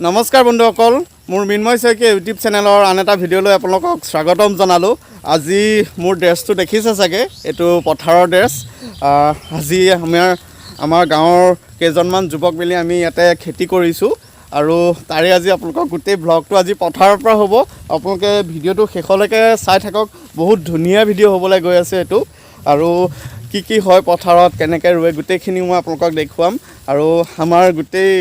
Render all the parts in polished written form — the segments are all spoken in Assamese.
নমস্কাৰ বন্ধুসকল, মোৰ মৃন্ময় শইকীয়া ইউটিউব চেনেলৰ আন এটা ভিডিঅ'লৈ আপোনালোকক স্বাগতম জনালোঁ। আজি মোৰ ড্ৰেছটো দেখিছে চাগে, এইটো পথাৰৰ ড্ৰেছ। আজি আমাৰ গাঁৱৰ কেইজনমান যুৱক মিলি আমি ইয়াতে খেতি কৰিছোঁ আৰু তাৰে আজি আপোনালোকক গোটেই ভ্লগটো আজি পথাৰৰ পৰা হ'ব। আপোনালোকে ভিডিঅ'টো শেষলৈকে চাই থাকক, বহুত ধুনীয়া ভিডিঅ' হ'বলৈ গৈ আছে এইটো। আৰু কি কি হয় পথাৰত, কেনেকৈ ৰুৱে, গোটেইখিনি মই আপোনালোকক দেখুৱাম। আৰু আমাৰ গোটেই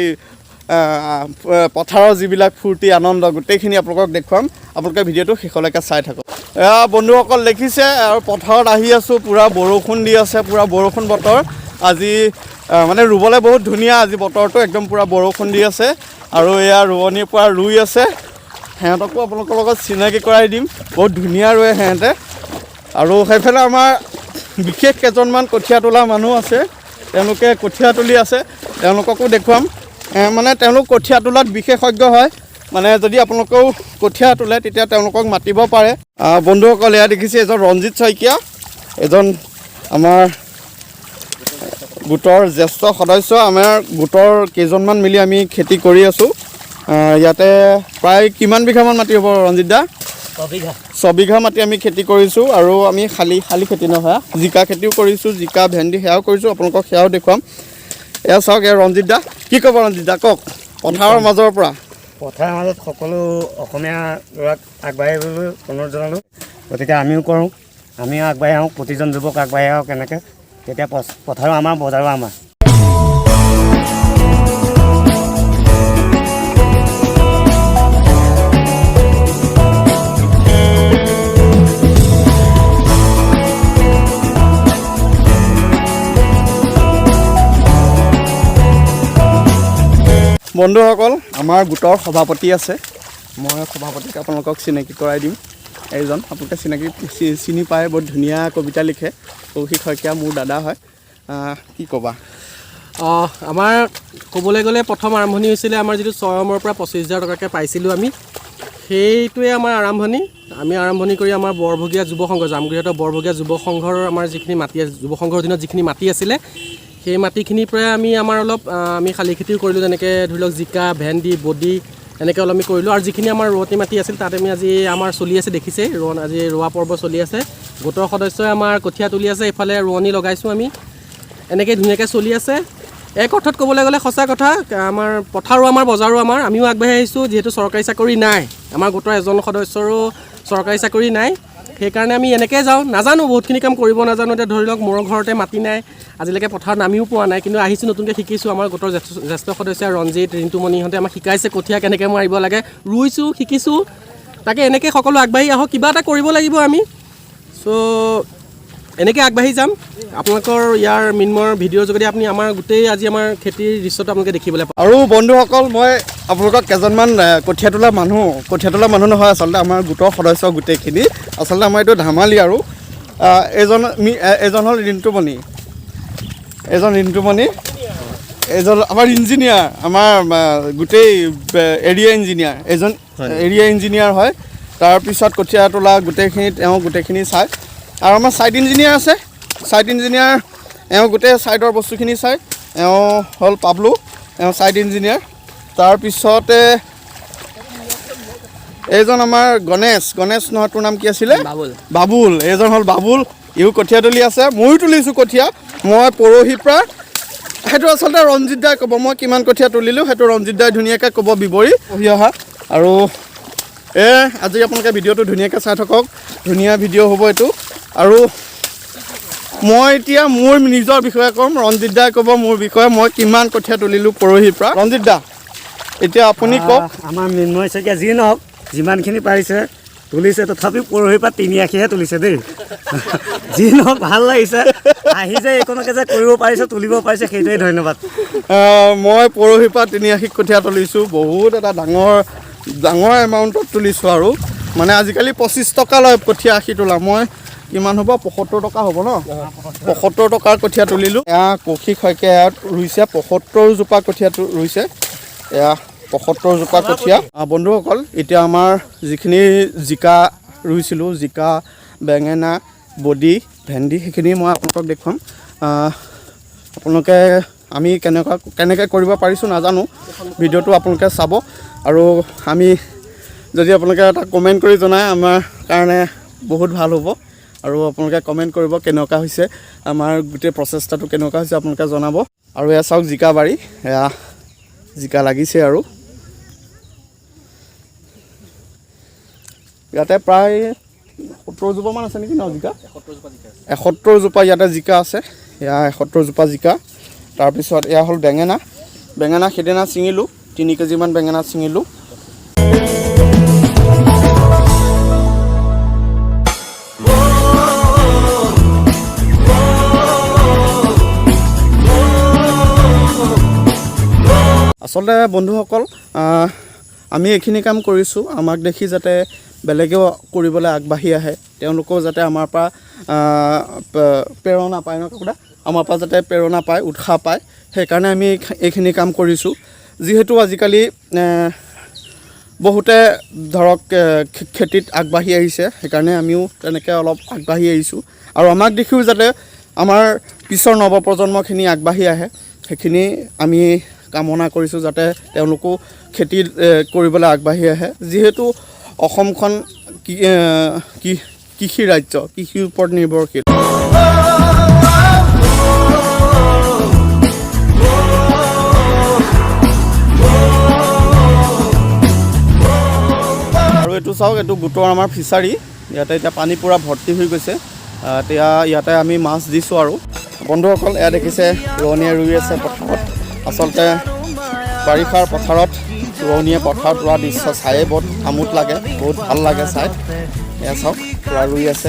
পথাৰৰ যিবিলাক ফূৰ্তি আনন্দ গোটেইখিনি আপোনালোকক দেখুৱাম। আপোনালোকে ভিডিঅ'টো শেষলৈকে চাই থাকক। এয়া বন্ধুসকল দেখিছে, আৰু পথাৰত আহি আছোঁ, পূৰা বৰষুণ দি আছে, পূৰা বৰষুণ বতৰ আজি। মানে ৰুবলৈ বহুত ধুনীয়া আজি বতৰটো, একদম পূৰা বৰষুণ দি আছে। আৰু এয়া ৰোৱনীৰ পৰা ৰুই আছে, সিহঁতকো আপোনালোকৰ লগত চিনাকি কৰাই দিম। বহুত ধুনীয়া ৰুৱে সিহঁতে। আৰু সেইফালে আমাৰ বিশেষ কেইজনমান কঠীয়া তোলা মানুহ আছে, তেওঁলোকে কঠীয়া তুলি আছে, তেওঁলোককো দেখুৱাম। মানে তেওঁলোক কঠীয়া তোলাত বিশেষজ্ঞ হয়, মানে যদি আপোনালোকেও কঠীয়া তোলে তেতিয়া তেওঁলোকক মাতিব পাৰে। বন্ধুসকল এয়া দেখিছে এজন ৰঞ্জিত শইকীয়া, এজন আমাৰ গোটৰ জ্যেষ্ঠ সদস্য। আমাৰ গোটৰ কেইজনমান মিলি আমি খেতি কৰি আছোঁ। ইয়াতে প্ৰায় কিমান বিঘামান মাটি হ'ব ৰঞ্জিত দা? ছবিঘা মাটি আমি খেতি কৰিছোঁ। আৰু আমি শালি শালি খেতি নহয়, জিকা খেতিও কৰিছোঁ, জিকা ভেন্দি সেয়াও কৰিছোঁ, আপোনালোকক সেয়াও দেখুৱাম। এয়া চাওক, এয়া ৰঞ্জিত দা। কি ক'ব ৰঞ্জিত দা কওক, পথাৰৰ মাজৰ পৰা? পথাৰৰ মাজত সকলো অসমীয়া ল'ৰাক আগবাঢ়িবলৈ অনুৰোধ জনালোঁ। গতিকে আমিও কৰোঁ, আমিও আগবাঢ়ি আহোঁ, প্ৰতিজন যুৱক আগবাঢ়ি আহক এনেকৈ, তেতিয়া পথাৰো আমাৰ, বজাৰো আমাৰ। বন্ধুসকল আমাৰ গোটৰ সভাপতি আছে, মই সভাপতিক আপোনালোকক চিনাকি কৰাই দিম। এইজন আপোনালোকে চিনাকি চিনি পায়, বহুত ধুনীয়া কবিতা লিখে, কৌশিক শইকীয়া মোৰ দাদা হয়। কি ক'বা? আমাৰ ক'বলৈ গ'লে প্ৰথম আৰম্ভণি হৈছিলে আমাৰ যিটো স্বয়মৰ পৰা 25,000 টকাকৈ পাইছিলোঁ আমি, সেইটোৱে আমাৰ আৰম্ভণি। আমি আৰম্ভণি কৰি আমাৰ বৰভগীয়া যুৱ সংঘ, জামুগুৰিহাটৰ বৰভগীয়া যুৱ সংঘৰ আমাৰ যিখিনি মাটি আছে, যুৱ সংঘৰ অধীনত যিখিনি মাটি আছিলে সেই মাটিখিনিৰ পৰাই আমি আমাৰ অলপ আমি শালি খেতিও কৰিলোঁ, যেনেকৈ ধৰি লওক জিকা, ভেন্দি, বডি এনেকৈ অলপ আমি কৰিলোঁ। আৰু যিখিনি আমাৰ ৰোৱনী মাটি আছিল তাত আমি আজি আমাৰ চলি আছে, দেখিছেই ৰোৱন, আজি ৰোৱা পৰ্ব চলি আছে। গোটৰ সদস্যই আমাৰ কঠীয়া তুলি আছে, এইফালে ৰোৱনী লগাইছোঁ আমি, এনেকৈ ধুনীয়াকৈ চলি আছে। এক অৰ্থত ক'বলৈ গ'লে সঁচা কথা, আমাৰ পথাৰো আমাৰ, বজাৰো আমাৰ, আমিও আগবাঢ়ি আহিছোঁ। যিহেতু চৰকাৰী চাকৰি নাই, আমাৰ গোটৰ এজন সদস্যৰো চৰকাৰী চাকৰি নাই, সেইকাৰণে আমি এনেকৈ যাওঁ। নাজানো, বহুতখিনি কাম কৰিব নাজানো। এতিয়া ধৰি লওক মোৰ ঘৰতে মাটি নাই, আজিলৈকে পথাৰত নামিও পোৱা নাই, কিন্তু আহিছোঁ, নতুনকৈ শিকিছোঁ। আমাৰ গোটৰ জ্যেষ্ঠ সদস্য ৰঞ্জিত, ৰিণ্টুমণি ইহঁতে আমাক শিকাইছে কঠীয়া কেনেকৈ মাৰিব লাগে, ৰুইছোঁ, শিকিছোঁ। তাকে এনেকৈ সকলো আগবাঢ়ি আহক, কিবা এটা কৰিব লাগিব আমি। চ' এনেকৈ আগবাঢ়ি যাম। আপোনালোকৰ ইয়াৰ মৃন্ময়ৰ ভিডিঅ'ৰ যোগেদি আপুনি আমাৰ গোটেই আজি আমাৰ খেতিৰ দৃশ্যটো আপোনালোকে দেখিবলৈ পাব। আৰু বন্ধুসকল মই আপোনালোকক কেইজনমান কঠীয়া তোলা মানুহ, কঠীয়া তোলা মানুহ নহয় আচলতে আমাৰ গোটৰ সদস্য গোটেইখিনি, আচলতে আমাৰ এইটো ধেমালি আৰু। এইজন হ'ল ৰিণ্টুমণি, এইজন ৰিণ্টুমণি, এইজন আমাৰ ইঞ্জিনিয়াৰ, আমাৰ গোটেই এৰিয়া ইঞ্জিনিয়াৰ, এইজন এৰিয়া ইঞ্জিনিয়াৰ হয়। তাৰপিছত কঠীয়া তোলা গোটেইখিনি তেওঁ গোটেইখিনি চায়। আৰু আমাৰ ছাইড ইঞ্জিনিয়াৰ আছে, ছাইড ইঞ্জিনিয়াৰ এওঁ গোটেই ছাইডৰ বস্তুখিনি চায়, এওঁ হ'ল পাবলু, এওঁ ছাইড ইঞ্জিনিয়াৰ। তাৰপিছতে এইজন আমাৰ গণেশ, গণেশ নহয় তোৰ নাম কি আছিলে? বাবুল। বাবুল, এইজন হ'ল বাবুল, ইও কঠীয়া তুলি আছে, ময়ো তুলিছোঁ কঠীয়া। মই পৰহিৰ পৰা, সেইটো আচলতে ৰঞ্জিত দাই ক'ব মই কিমান কঠীয়া তুলিলোঁ, সেইটো ৰঞ্জিত দাই ধুনীয়াকৈ ক'ব বিৱৰি পঢ়ি অহা। আৰু আজি আপোনালোকে ভিডিঅ'টো ধুনীয়াকৈ চাই থাকক, ধুনীয়া ভিডিঅ' হ'ব এইটো। আৰু মই এতিয়া মোৰ নিজৰ বিষয়ে ক'ম, ৰঞ্জিত দাই ক'ব মোৰ বিষয়ে, মই কিমান কঠীয়া তুলিলোঁ পৰহিৰ পৰা। ৰঞ্জিত দা এতিয়া আপুনি কওক। আমাৰ মৃন্ময় শইকীয়া যি নহওক যিমানখিনি পাৰিছে তুলিছে, তথাপিও পৰহিৰ পৰা 3 আশীহে তুলিছে দেই। যি নহওক ভাল লাগিছে, আহি যে এইকণকে যে কৰিব পাৰিছে, তুলিব পাৰিছে, সেইটোৱেই ধন্যবাদ। মই পৰহিৰ পৰা 3 আশী কঠীয়া তুলিছোঁ, বহুত এটা ডাঙৰ এমাউণ্টত তুলিছোঁ। আৰু মানে আজিকালি 25 টকা লয় কঠীয়া আশী তোলা, মই কিমান হ'ব 75 টকা হ'ব ন, 75 টকাৰ কঠীয়া তুলিলোঁ। এয়া কৌশিক শইকীয়া ইয়াত ৰুইছে, 75 জোপা কঠীয়া ৰুইছে, এয়া 75 জোপা কঠীয়া। বন্ধুসকল এতিয়া আমাৰ যিখিনি জিকা ৰুইছিলোঁ, জিকা, বেঙেনা, বডি, ভেন্দি, সেইখিনি মই আপোনালোকক দেখুৱাম। আপোনালোকে আমি কেনেকৈ কৰিব পাৰিছোঁ নাজানো, ভিডিঅ'টো আপোনালোকে চাব। আৰু আমি যদি আপোনালোকে এটা কমেণ্ট কৰি জনায় আমাৰ কাৰণে বহুত ভাল হ'ব। আৰু আপোনালোকে কমেণ্ট কৰিব কেনেকুৱা হৈছে, আমাৰ গোটেই প্ৰচেষ্টাটো কেনেকুৱা হৈছে আপোনালোকে জনাব। আৰু এয়া চাওক জিকা বাৰী, এয়া জিকা লাগিছে। আৰু ইয়াতে প্ৰায় 70 জোপামান আছে নেকি ন জিকা? 71 জোপা ইয়াতে জিকা আছে। এয়া 71 জোপা জিকা। তাৰপিছত এয়া হ'ল বেঙেনা। বেঙেনা সিদিনা ছিঙিলোঁ, 3 কেজিমান বেঙেনা ছিঙিলোঁ। আচলতে বন্ধুসকল, আমি এইখিনি কাম কৰিছোঁ আমাক দেখি যাতে বেলেগেও কৰিবলৈ আগবাঢ়ি আহে, তেওঁলোকেও যাতে আমাৰ পৰা প্ৰেৰণা পায় ন কাকুদা, আমাৰ পৰা যাতে প্ৰেৰণা পায়, উৎসাহ পায়, সেইকাৰণে আমি এইখিনি কাম কৰিছোঁ। যিহেতু আজিকালি বহুতে ধৰক খেতিত আগবাঢ়ি আহিছে, সেইকাৰণে আমিও তেনেকৈ অলপ আগবাঢ়ি আহিছোঁ। আৰু আমাক দেখিও যাতে আমাৰ পিছৰ নৱপ্ৰজন্মখিনি আগবাঢ়ি আহে, সেইখিনি আমি কামনা কৰিছোঁ, যাতে তেওঁলোকো খেতি কৰিবলৈ আগবাঢ়ি আহে। যিহেতু অসমখন কৃষি ৰাজ্য, কৃষিৰ ওপৰত নিৰ্ভৰশীল। আৰু এইটো চাওক, এইটো গোটৰ আমাৰ ফিচাৰী। ইয়াতে এতিয়া পানী পূৰা ভৰ্তি হৈ গৈছে। এতিয়া ইয়াতে আমি মাছ দিছোঁ। আৰু বন্ধুসকল, এয়া দেখিছে ৰোৱনীয়ে ৰুই আছে পথাৰত। আচলতে বাৰিষাৰ পথাৰত ৰোৱনীয়ে পথাৰত ৰোৱা দৃশ্য চায়ে বহুত আমোদ লাগে, বহুত ভাল লাগে চাই। এয়া চাওক, পূৰা ৰুই আছে,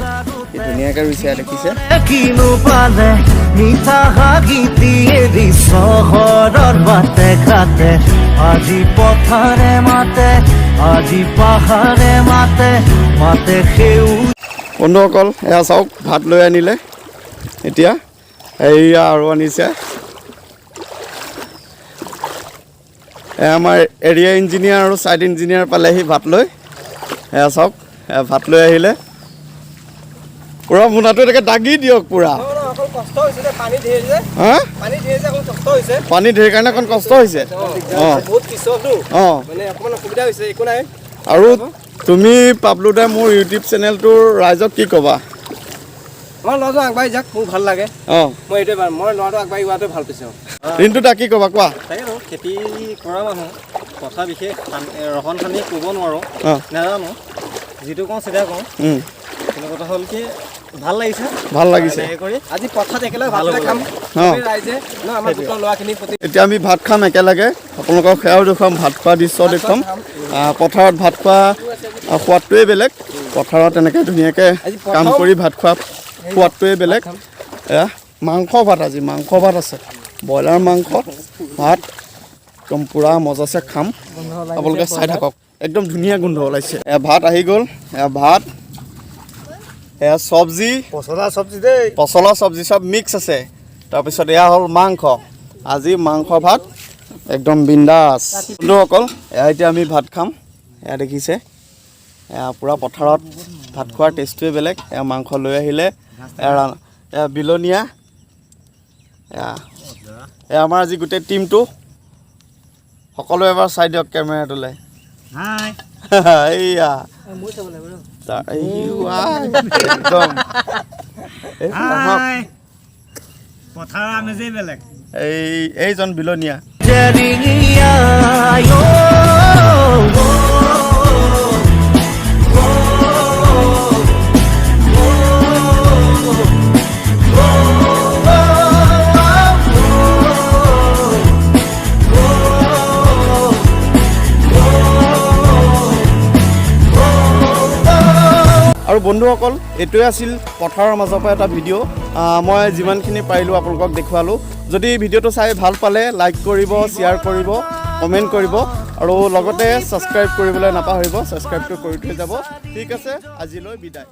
কি ধুনীয়াকৈ ৰুইছে, এয়া দেখিছে। কিনো পালে মিঠা হাগিতি এৰি চহৰৰ বাটে ঘাটে, আজি পথাৰে মাতে, আজি পাহাৰে মাতে, মাতে সেউ বন্ধুসকল, এয়া চাওক, ভাত লৈ আনিলে এতিয়া, এইয়া আৰু আনিছে। এয়া আমাৰ এৰিয়া ইঞ্জিনিয়াৰ আৰু ছাইড ইঞ্জিনিয়াৰ পালেহি ভাত লৈ। এয়া চাওক, এয়া ভাত লৈ আহিলে। পূৰা মোনাটো এনেকৈ দাগি দিয়ক পূৰা। হা, পানী ধেৰ কাৰণে অকণ কষ্ট হৈছে। অঁ অঁ আৰু তুমি পাবলুদা, মোৰ ইউটিউব চেনেলটোৰ ৰাইজক কি ক'বা? আমাৰ ল'ৰাটো আগবাঢ়ি যাওক, মোৰ ভাল লাগে। মই এইটোৱে ভাল, মই ল'ৰাটো আগবাঢ়ি যোৱাটোৱে ভাল পাইছোঁ। ৰিণ্টু দা, কি ক'বা কোৱা? তাকেতো খেতি কৰা মানুহ, কথা বিশেষ ৰহণ সানি ক'ব নোৱাৰোঁ, নাজানো, যিটো কওঁ চিধা কওঁ। কিন্তু কথা হ'ল কি, ভাল লাগিছে। ভাল লাগিছে। এনেকৈ কৰি আজি পথাৰত একেলগে ভাত ভাল হ'ব খাম লাগে। চবেই ৰাইজে ন, আমাৰ গোটৰ ল'ৰাখিনি প্ৰতি। এতিয়া আমি ভাত খাম একেলগে, আপোনালোকক সেয়াও দেখুৱাম, ভাত খোৱা দৃশ্য দেখুৱাম। পথাৰত ভাত খোৱা সোৱাদটোৱে বেলেগ। পথাৰত এনেকৈ ধুনীয়াকৈ আজি কাম প্ৰথম কৰি ভাত খোৱা সোৱাদটোৱে বেলেগ। এয়া মাংস ভাত, আজি মাংস ভাত আছে, ব্ৰইলাৰ মাংস ভাত, একদম পূৰা মজাছে খাম। আপোনালোকে চাই থাকক, একদম ধুনীয়া গোন্ধ ওলাইছে। এয়া ভাত আহি গ'ল, এয়া ভাত, এয়া চব্জি, পচলা চব্জি দেই, পচলা চব্জি চব মিক্স আছে। তাৰপিছত এয়া হ'ল মাংস, আজি মাংস ভাত একদম বিন্দাছ। বন্ধুসকল, এয়া এতিয়া আমি ভাত খাম। এয়া দেখিছে, এয়া পূৰা পথাৰত ভাত খোৱাৰ টেষ্টটোৱে বেলেগ। এয়া মাংস লৈ আহিলে, এয়া এয়া বিলনীয়া, এয়া এয়া আমাৰ আজি গোটেই টিমটো। সকলোৱে এবাৰ চাই দিয়ক কেমেৰাটোলৈ। হাই। এইয়া একদম এই আহক। হাই, পথাৰৰ আমেজেই বেলেগ। এইজন বিলনীয়া। জৰিঙিয়া অ'। আৰু বন্ধুসকল, এইটোৱে আছিল পথাৰৰ মাজৰ পৰা এটা ভিডিঅ'। মই যিমানখিনি পাৰিলোঁ আপোনালোকক দেখুৱালোঁ। যদি ভিডিঅ'টো চাই ভাল পালে লাইক কৰিব, শ্বেয়াৰ কৰিব, কমেণ্ট কৰিব আৰু লগতে ছাবস্ক্ৰাইব কৰিবলৈ নাপাহৰিব। ছাবস্ক্ৰাইবটো কৰি থৈ যাব। ঠিক আছে, আজিলৈ বিদায়।